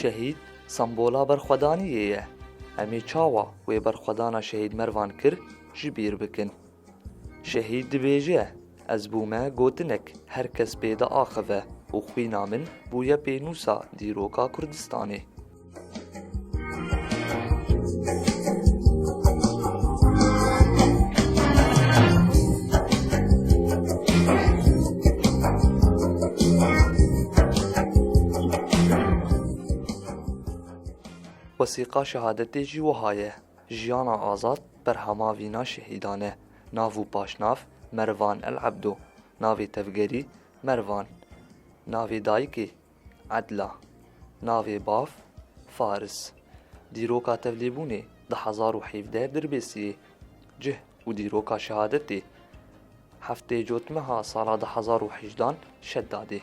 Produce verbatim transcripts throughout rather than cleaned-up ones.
Şehîd sembola berxwedaniyê ye. Em ê çawa wê berxwedana Şehîd Mervan kir ji bîr bikin? Şehîd dibêje, ez bûme gotinek her kes pê diaxive û xwîna min bûye pênûsa dîroka Kurdistanê. Wesîqa şehadetê jî wiha ye. Jiyana azad berhema vîna şehîdan e. Nav û paşnav Mervan El Ebdo. Navê tevgerî Mervan. Navê dayikê Edla. Navê bav Faris. Dîroka tevlîbûnê du hezar û hevdeh Dirbêsiyê. Cih û dîroka şehadetê heftê Cotmeha sala du hezar û hejdan Şedadê.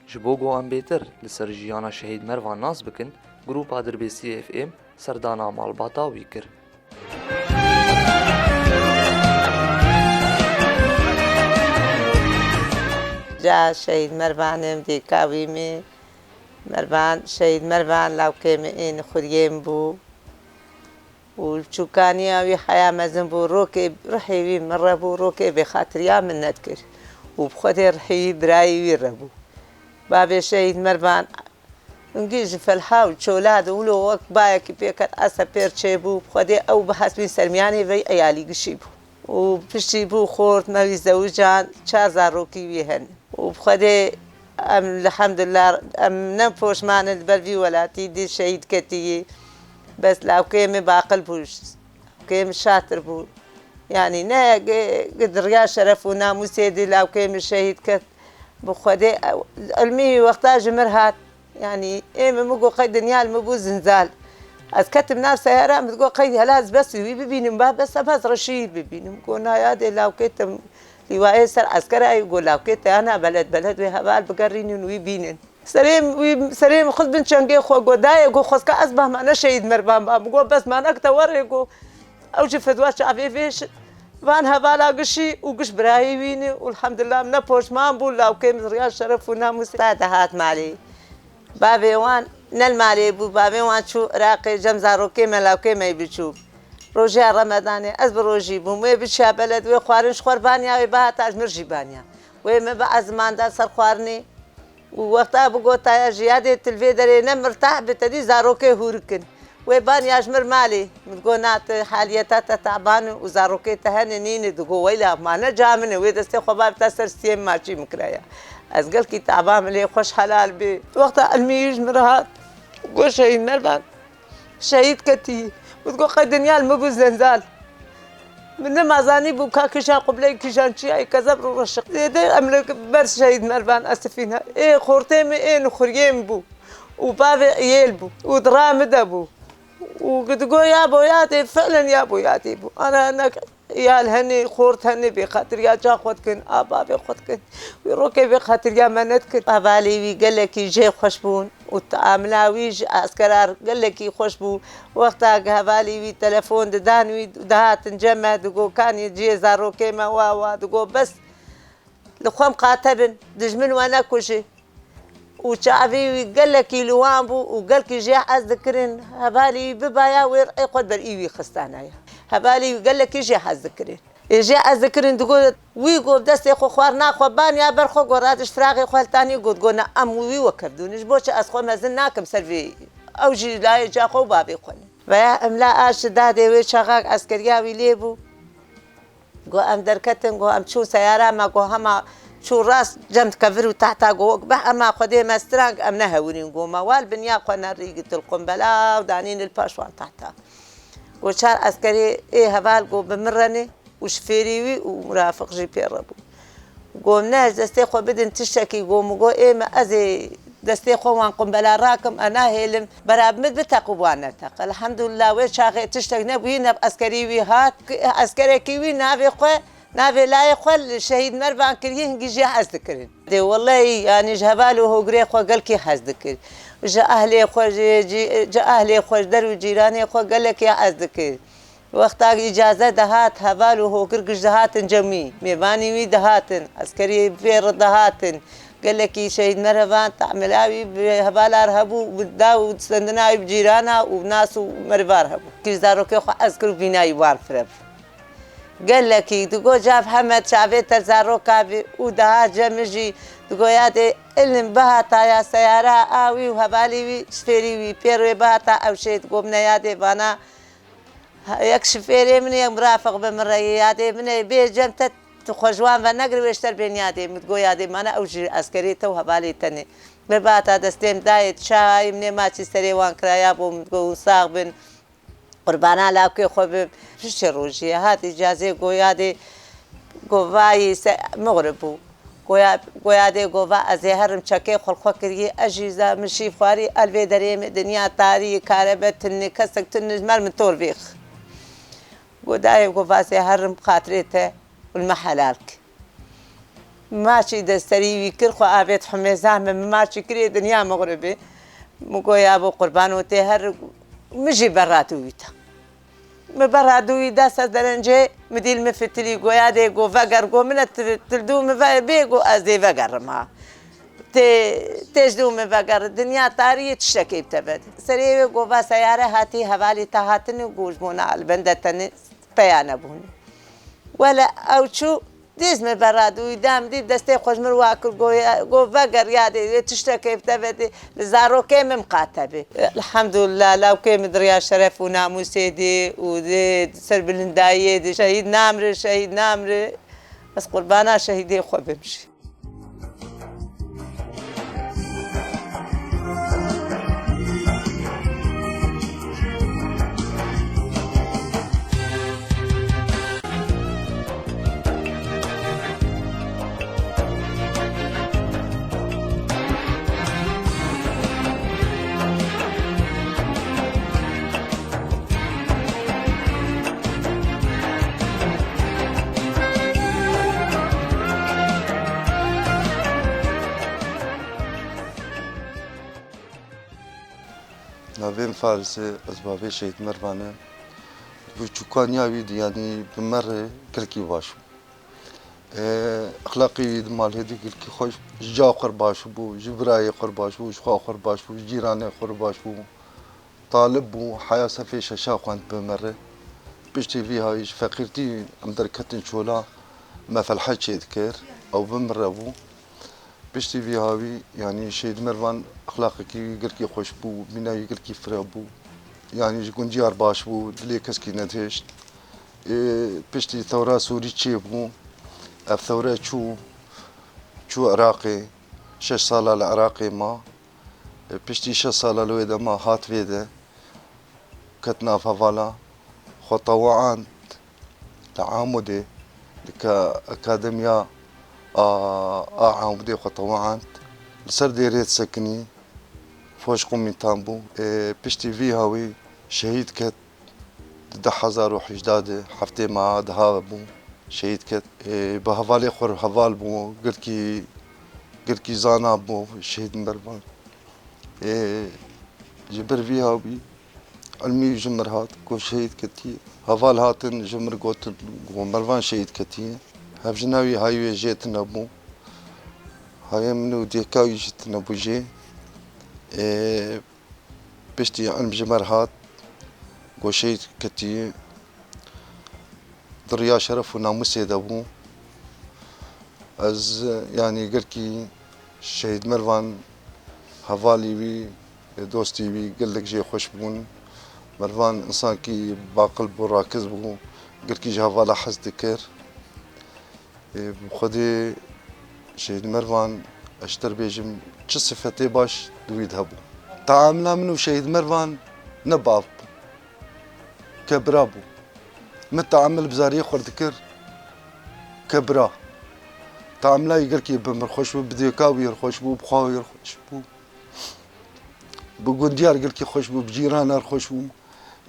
Ji bo ku em bêtir li ser jiyana Şehîd Mervan nas bikin, Grupa Dirbêsiyê F M serdana malbata wî kir. Ca Şehîd Mervan im, dêka wî me. Mervan, Şehîd Mervan lawkê me ên xuriyê min bû. Û çûkaniya wî heya mezin bû, rokê rihê wî min re bû, rokê bêxatiriya min nedikir. Û bi Xwedê rihê wî birayê wî re bû. Bavê Şehîd Mervan, hingî ji felha û çola de wilo wek bayekî pê ket, ese pêr çêbû, bi Xwedê ew bi hesbîn sermiyanê vey eyalî gişî bû. Û piştî bû xort me wî zewican, çar zarokî wî hene. Û bi Xwedê em, elhamdulillah, em ne poşman in li ber vî welatî dî şehîd ketiyî. Bes lawkê min baqil bû, lawkê min şatir bû. Yanî ne gi-, gi di riya şeref û namûsê dî lawkê min şehîd ket. Bi Xwedê, ew, ilmî wexta ji mir hat. Yanî ê min, min got qey dinya li min bû zinzal. Ez ketim nav seyara, min digot qey hela ez bes wî bibînim, ba bes em ez reşî bibînim. Got na yadê lawkê te lîwayê ser eskera ye, got lawkê te yana beled beled wê heval bigerînin wî bînin. Serê min wî, serê min xist bin çengê xwe, got dayê, got xwezka ez ba, ma ne Şehîd Mervan ba. Min got bes ma nek te werê, got ew jî fidwa çavê vê şi-, van hevala gişî û giş birayê wî ne û elhamdulillah min ne poşman bû, lawkê min riya şeref û namûsê te dihat malê. Bavê wan ne li malê bû, bavê wan çû Iraqê cem zarokê me, lawkê me yî biçûk. Rojiya Remedanê ez bi rojî bûm, wê biçiya beled, wê xwarin ji xwe re baniya, wê bihata ji mir jî baniya. Wê me bi ezman da ser xwarinê û wexta bigotaya jiyadê tu li vê derê ne mirtah bi, te dî zarokê hûrik in. Wê baniya ji mir malê. Min digot na, tu haliyeta te taban û zarokê te hene nîne, digot weyla ma ne ca min e, wê destê xwe bavêta ser stiyê min, maçî min kiraya. Ez gelkî taban, min lê xweş helal bê. Wexta ilmî ji min re hat, got Şehîd Mervan şehîd ketî. Min digot qey dinya li min bû zenzal. Min nema zanîbû ka kîjan qubleyê, kîjan çiyayê, kezeb rû reşiq. Zêde em li ber Şehîd Mervan esifîne. Ê xortê min, ê nixuriyê min bû. Û bavê iyêl bû. Û dira min de bû. Û digo ya bo yadê, fi'len ya bo yadê bû. Ana nek iyal hene, xort hene, bêxatiriya ca xwe dikin, a bavê xwe dikin. Wî rokê bêxatiriya me nedikin. Hevalê wî gelekî jê xweş bûn û teamila wî ji eskera gelekî xweş bû. Wexta hevalê wî telefon didan wî, dihatin cem me, digo kanî cihê zarokê me wa wa, digo bes li xwe miqate bin, dijmin we nekuje. Û çavê wî gelekî li wan bû û gelkî jê hez dikirin, hevalî wî bibaya wê rê xwe ber î wî xistana ye. Hevalî wî gelekî jê hez dikirin. Ê jê hez dikirin, digot, wî got destê xwe xwarina xwe baniya ber xwe, got radiş firaxê xwe hiltanî, got, got na em wî wekevdûn, ji bo çi ez xwe mezin nakim ser vê, ew jî layê ca xwe û bavê xwe ne. Veya em la aş dadê wê çaxak eskeriya wî lê bû. Got em derketin, got em çûn seyara me, got hema çû rast cem kevir û tahta, got wek beh ema Xwedê me strang em nehewirîn, got me wal binya xwe nerî gitil qumbela û danîn li paş wan tahta. Got çar eskerê ê heval got bi min re ne û şifêrî wî û murafiq jî pê re bû. Got ne, ez destê xwe bidin tiştekî, got min got ê me ez ê destê xwe wan qumbela rakim, e nahêlim, bera bi min biteq û wan neteq. Elhamdulillah, wê çaxê tiştek nebûyî, ne bi eskerî wî hat. Eskerekî wî navê xwe, navê layê xwe li Şehîd Mervan kiriye, hingî jê hez dikirin. Dê wellehî, yanî ji heval û hogirê xwe gelkî hez dikir. Ji ehlê xwe, ji, ji, ji ehlê xwe, ji der û cîranê xwe gelekî hez dikir. Wexta îcaze dihat, heval û hogir giş dihatin cemî. Mêvanî wî dihatin, eskerî vê re dihatin. Gelekî şehîd merhevan tahmila wî bi hevala re hebû, bi da û sendina wî bi cîrana û nas û meriva re hebû. Kî zarokê xwe hez kir û vînayî wan fireb. Gelekî digo cav heme çavê te zaroka bî û daha cem min jî digo yadê ilim bihataya seyara a wî û hevalî wî şifêrî wî pêr wê bihata ew şê digo min e yadê vana yek şifêrê min e yek mirafiq bi min re yê yadê min e bê cem te tu xwe ji wan venegir wê ji te re bên yadê min digo yadê mane ew ji eskerê te û hevalê te ne. Min bihata destê min dayê çayê min ê maçî serê wan kiraya bo min digo hûn sax bin. Qurbana lawkê xwe bim. Piştê rojiyê hat îcazê go yadê go vayî se mixrib bû. Goya, goya dê go va ez ê herim çekê xwe li xwe kirî ez jî za min şîv xwarî el vê derê me dinya tarî karebe tinni kesek tinni ji mer min tor vêx. Go dayê go va ez ê herim xatirê te û li me helal ki. Maçî de serî wî kir, xwe avêt humêza min, min maçî kirê dinya mixribê. Min goya bo qurbano tê her, min jî berra dû wî da. Min berra dû wî da ser derencê, min dîl min fitilî goya dê go veger, go min e tu, tu li dû min ve bê, go ez dê vegerim ha. Tê, tê ji dû min veger, dinya tarî yê tiştekê bi te ve. Serê wê go va seyare hatî, hevalî te hatine, go ji bona li bende tene peya nebûne. Wele ew çû, Dîz min berra dû, dam dî destê xwe ji min wa kir, go, go veger yadê, wê tiştekê bi te ve dê, li zarokê min miqate bê. Elhamdulillah, lawkê min di riya şeref û namûsê dê û dê serbilindayiyê dê. Şehîd namre, şehîd namre. Ez qurbana şehîdê xwe bim jî. Navê min Farisê, ez bavê Şehîd Mervan e. Bi çûkaniya wî de, yanî bi me re gelkî baş bû. Ê, exlaqê wî di malê de gelkî xweş, ji ca xwe re baş bû, ji birayê xwe re baş bû, ji xwe xwe re baş bû, ji cîranê xwe re baş bû. Talib bû, heya sefê şeşa xwend bi me re. Piştî vî hayî ji feqîrtî em derketin çola, me felhe çêdikir, ew bi min re bû. Piştî vî hawî, yanî Şehîd Mervan exlaqekî wî gelkî xweş bû, mîna wî gelkî fira bû. Yanî ji gundiya re baş bû, dilê keskî nedihişt. Ê, piştî thewra Sûrî çêbû, ev thewre çû, çû Iraqê, şeş sala li Iraqê ma. Ê, piştî şeş sala li wê de ma, hat vê de. Ket nav hevala xwe tewaand li Amûdê, li ka-, Akademiya a, a Amûdê xwe tewaand. Li ser dêrê disekinî, foşq û mîtan bû. Ê, piştî vî hawî şehîd ket, di du hezar û hejdeh de, heftê meha diha bû, şehîd ket. Ê, bi hevalê xwe re heval bû, girkî, girkî zana bû, şehîd Mervan. Ê, ji ber vî hawî ilmî ji mir hat, ku şehîd ketiye. Heval hatin ji mir gotin, ku Mervan şehîd ketiye. Hevjina wî hay wê jê tune bû. Hayê min û dêka wî jî tune bû jê. Ê, piştî ilm ji mir hat, ku şehîd ketiye. Di riya şeref û namûsê de bû. Ez, yanî, gelkî Şehîd Mervan, hevalî wî, dostî wî gelek jê xweş bûn. Mervan însankî baqil bû, rakiz bû, gelkî ji hevala hez dikir. Ê, bi Xwedê Şehîd Mervan, ez ji te re bêjim, çi sifetê baş di wî de hebû. Teamila min û Şehîd Mervan ne bav bû. Ke bira bû. Min teamil bi zariyê xwe dikir ke bira. Teamila wî gelkî bi min xweş bû, bi dêka wî xweş bû, bi xwe wî xweş bû. Bi gundiyar gelkî xweş bû, bi cîranar xweş bû.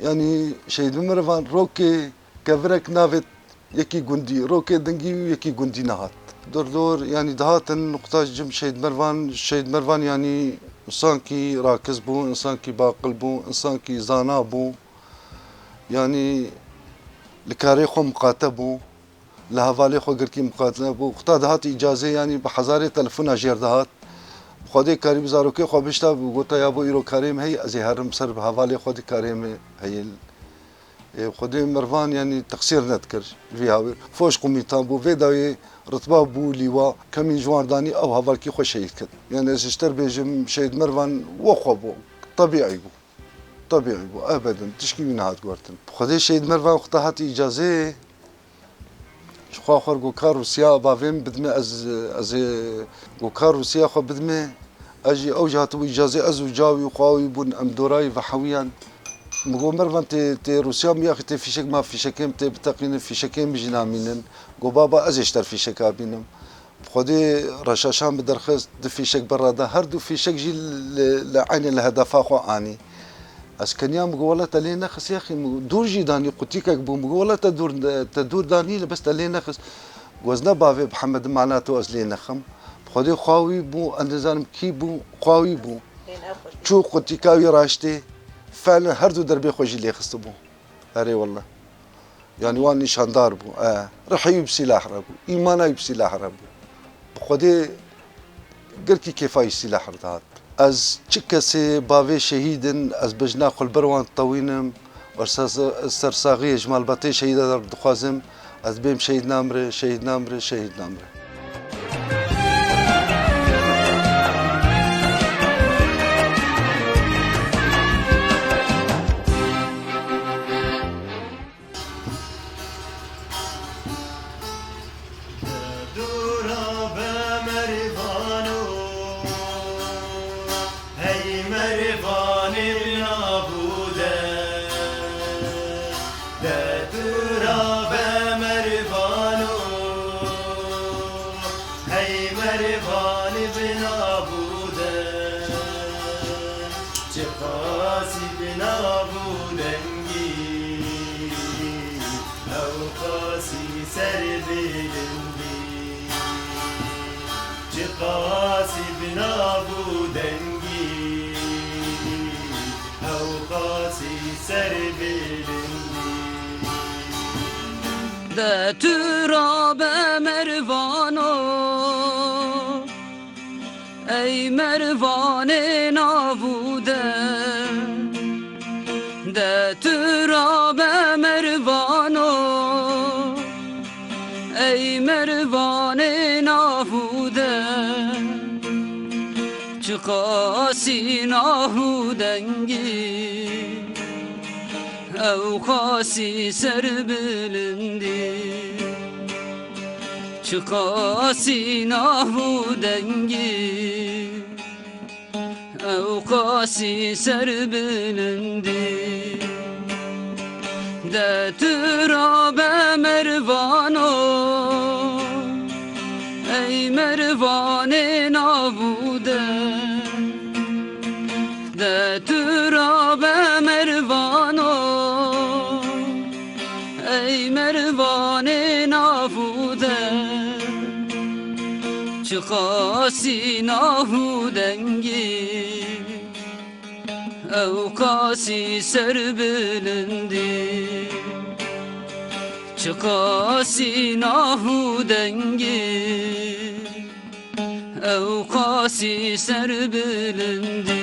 Yanî Şehîd Mervan rokê kevirek navêt yekî gundî, rokê dengî û yekî gundî nehat. Dor dor, yanî dihatin nuqta cim Şehîd Mervan, Şehîd Mervan yanî însankî rakiz bû, însankî baqil bû, însankî zana bû. Yanî Li karê xwe miqate bû, li hevalê xwe girkî miqate bû. Xweta dihat îcazê, yanî bi hezarê telefona jêr dihat. Xwedê karî bi zarokê xwe bişta, gota, ya bo îro karê min heye, ez ê herim ser bi hevalê xwe di karê min heye. Ê, Xwedê Mervan, yanî, teqsîr nedikir vî hawî. Foş qumîtan bû, vê dawî ritba bû lîwa, kemîn ji wan danî ew hevalkî xwe şehîd kir. Yanî, ez ji te bêjim, Şehîd Mervan we xwe bû, tebîî bû. Tebîî bû, ebedin, tişkî wî nehat guhertin. Xwedê Şehîd Mervan xweta hat îcazê, ji xwe xwe go ka Rûsya bavê min bidime, ez, ez ê go ka Rûsya xwe bidime, ez jî ew jî hatibû îcazê, ez û ca wî û xwa wî bûn, em dora wî vehewiyan. Min go, Mervan, tê, tê Rûsya min, yaxî tê fîşek, ma fîşekê min tê biteqînin, fîşekê min jî namînin. Go, baba, ez ê ji te fîşeka bînim. Bi Xwedê reşaşan bi derxist, du fîşek berra da, her du fîşek jî li, li eynê li hedefa xwe anî. Ez keniya, min go, wele te lê nexist, yaxî, min go, dûr jî danî, qutîkek bû, min go, wele te dûr, te dûr danî, li bes te lê nexist. Go, ez ne bavê Mihemed mana to ez lê nexim. Bi Xwedê xwa wî bû, ez nizanim kî bû, xwa wî bû. Çû qutîka wî raştê, felin her du derbê xwe jî lê xistibû. Erê wele. Yanî wan nîşandar bû. E, rihê wî bi sîlah re bû. Îmana wî bi sîlah re bû. Bi Xwedê girkî kêfa wî sîlah re dihat. Ez çi kesê bavê şehîd in, ez bejna xwe li ber wan tewînim. Û ser, sersaxiyê ji malbatê şehîda de dixwazim. Ez bêm şehîd namire, şehîd namire, şehîd namire. Dora be merivano, hey mervanê nabûde. De tu ra be mervano, hey mervanê bi nabûde. Çiqasî bi nabûdengî, ew qasî serbilindî. Çiqasî bi nabûdengî, ew qasî serbilindî. De tu ra be mervano, ey mervanê navûde. De tu ra be mervano, ey mervanê navûde. Çiqasî navûdengî, ew qasî serbilindî. Çiqasî navûdengî, ew qasî serbilindî. De tu ra be mervano, ey mervanê navûde. De tu ra be mervano, ey mervanê navûde. Çiqasî navûdengî, ew qasî serbilindî. Çiqasî navûdengî, ew qasî serbilindî.